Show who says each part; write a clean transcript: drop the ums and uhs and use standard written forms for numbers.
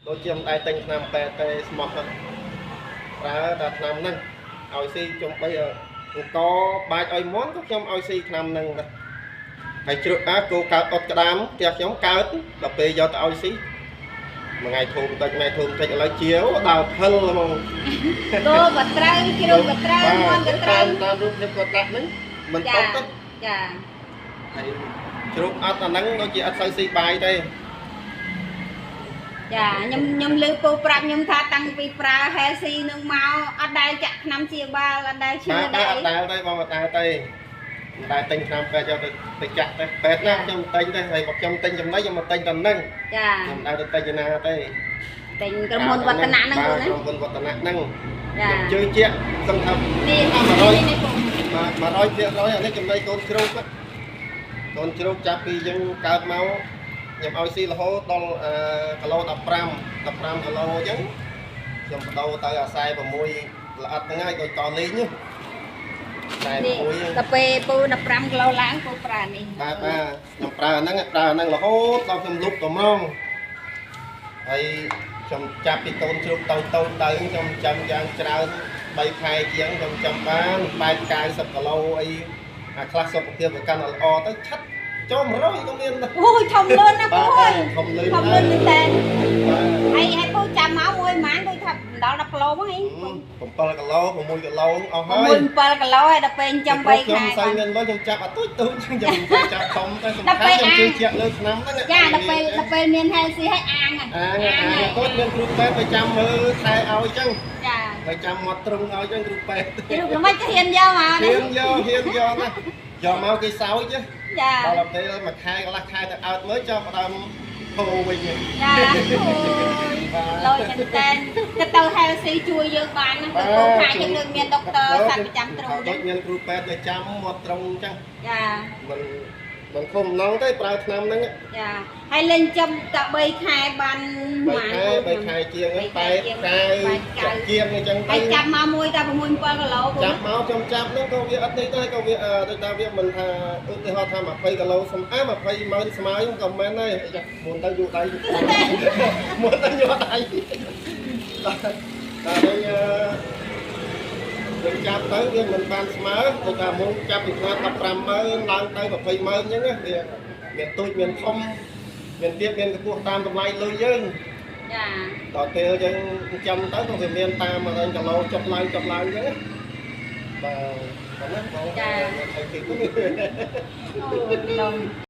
Speaker 1: ដូចជាមិនដែរទិញថ្នាំពេទ្យទេស្មោះហ្នឹងប្រើតែថ្នាំហ្នឹងឲ្យស៊ីចំបីអង្គបាច់ឲ្យមន់ក៏ខ្ញុំឲ្យស៊ីថ្នាំហ្នឹងដែរហើយជ្រក់អាគោកើតអត់ក្តាមផ្ទះខ្ញុំកើតដល់ពេលយកទៅឲ្យស៊ីមួយថ្ងៃធូរបន្តិចថ្ងៃធូរបន្តិចឥឡូវជាវដើរផិលហ្មង
Speaker 2: គោក៏ត្រូវជ្រូកក៏ត្រូវមន់ក៏ត្រូវ
Speaker 1: តាមរូបភាពគាត់ដាក់ហ្នឹងមិន
Speaker 2: ចា
Speaker 1: តបទេ
Speaker 2: ចា
Speaker 1: ហើយជ្រូកអត់អាហ្នឹងដូចជាអត់សូវស៊ីបាយទេ
Speaker 2: ចាខ្ញុំឮពូប្រាប់ខ្ញុំថាតាំងពីប្រើ Healthy នឹងមកអត់ដែលចាក់ថ្នាំជាបាលអត់ដែលឈឺ
Speaker 1: បាទ
Speaker 2: ដែរ
Speaker 1: អត់ដែលទេបងអត់ដែលទេមិនដែលទិញថ្នាំពេទ្យយកទៅទៅចាក់ទេពេទ្យណាខ្ញុំទិញទេហើយបើខ្ញុំទិញចំណីខ្ញុំមកទិញតែហ្នឹង
Speaker 2: ចា
Speaker 1: ខ្ញុំមិនដែលទៅទិញឯណាទេ
Speaker 2: ទិញក្រុមហ៊ុនវឌ្ឍនៈហ្នឹងពូណា
Speaker 1: ក្រុមហ៊ុនវឌ្ឍនៈហ្នឹង
Speaker 2: ចា
Speaker 1: ខ្ញុំជឿជាក់សឹងថា
Speaker 2: នេះ
Speaker 1: 100
Speaker 2: នេះពូ
Speaker 1: បាទ100%អានេះចំណីកូនជ្រូកណាកូនជ្រូកចាប់ពីយើងកើតមកខ្ញុំឲ្យស៊ីរហូតដល់អឺគីឡូ15 15គីឡូអញ្ចឹងខ្ញុំបដូរទៅអា46ល្អិតហ្នឹងហើយដូចតលេងហ្នឹង
Speaker 2: នេះ
Speaker 1: 46
Speaker 2: ដល់ពេលពូ15គីឡូឡើងពូប្រើនេះ
Speaker 1: បាទបាទខ្ញុំប្រើអាហ្នឹងប្រើអាហ្នឹងរហូតដល់ខ្ញុំលុបតម្រងហើយខ្ញុំចាប់ពីកូនជ្រូកតូចតូចទៅខ្ញុំចាំយ៉ាងច្រើន3ខែជាងខ្ញុំចាំបាន8 90គីឡូអីអាខ្លះសុខភាពវាកាន់តែល្អទៅឆាត់ចូល100ក៏មានដែរ
Speaker 2: អូយធំលឿនណាស់ពូអើយ
Speaker 1: ធំលឿន
Speaker 2: ធំលឿនមែនតើ
Speaker 1: បាទ
Speaker 2: ហើយហើយពូចាំមកមួយប្រហែលដូចថាមិនដល់10គីឡូហ្នឹងឯង
Speaker 1: 7គីឡូ6គីឡូអស់ហើយ
Speaker 2: 6 7គីឡូហើយដល់ពេលចាំ3
Speaker 1: ខ្ញុំ
Speaker 2: ខែបាន
Speaker 1: សូវមានលុយខ្ញុំចាប់អាទូចទូចខ្ញុំចាប់ធំតែសំ
Speaker 2: ដល់
Speaker 1: ខាន់
Speaker 2: ពេល
Speaker 1: ខ្ញុំជឿជាក់លើឆ្នាំហ្នឹង
Speaker 2: ចាដល់ពេលមាន Healthy ហើយអាងហើយ
Speaker 1: អាងអាងគាត់មានគ្រូពេទ្យទៅចាំមើលថែឲ្យចឹង
Speaker 2: ចា
Speaker 1: ទៅចាំមាត់ទ្រុងឲ្យចឹងគ្រូពេទ្យ
Speaker 2: ជ្រូកល្មិចក៏ហ៊ានយកមក
Speaker 1: ហ៊ានយកហ៊ានយកណាយកមកគេសោច
Speaker 2: ចា
Speaker 1: ដល់ពេលមួយខែកន្លះខែទៅអើតមើលចាប់ផ្ដើមហូរវិញ
Speaker 2: ចាអូយលយមែនតើទៅទៅ Healthy ជួយយើងបានណាទៅពូខាយើងដូចមានដុកទ័រសត្វប្រចាំទ្រុង
Speaker 1: ដូច
Speaker 2: ចឹង
Speaker 1: មានគ្រូពេទ្យទៅចាំមាត់ទ្រុងចឹង
Speaker 2: ចា
Speaker 1: មិនមិនខំណងទេប្រើថ្នាំហ្នឹង
Speaker 2: ចាហើយលេងចំតែ3ខែបាន
Speaker 1: 3ខែ3ខែជាងហ្នឹង8 9ជាងអញ្ចឹង
Speaker 2: ហើ
Speaker 1: ទៅ
Speaker 2: យចាប់មកមួយតែ6 7គីឡូពូ
Speaker 1: ចាប់មកខ្ញុំចាប់ហ្នឹងក៏វាអត់នេះដែរក៏វាដូចថាវាមិនថាឧទាហរណ៍ថា20គីឡូសំអា20ម៉ឺនស្មើខ្ញុំក៏មិនដែរចាមុនទៅយូរដៃមុនទៅយូរដៃតែនេះយើងចាប់ទៅវាមិនបានស្មើដូចថាមុនចាប់ពីខ្នាត15ម៉ឺនឡើងទៅ20ម៉ឺនអញ្ចឹងណាវាមានទូចមានធំមានទៀបមានកម្ពស់តាមតម្លៃលុយយើង
Speaker 2: ចា
Speaker 1: ដល់ពេលយើងចាំទៅក៏វាមានតាម100គីឡូចុះឡើងចុះឡើងអញ្ចឹងណាបាទប៉ុណ្ណាបងអីទី
Speaker 2: អូយលំ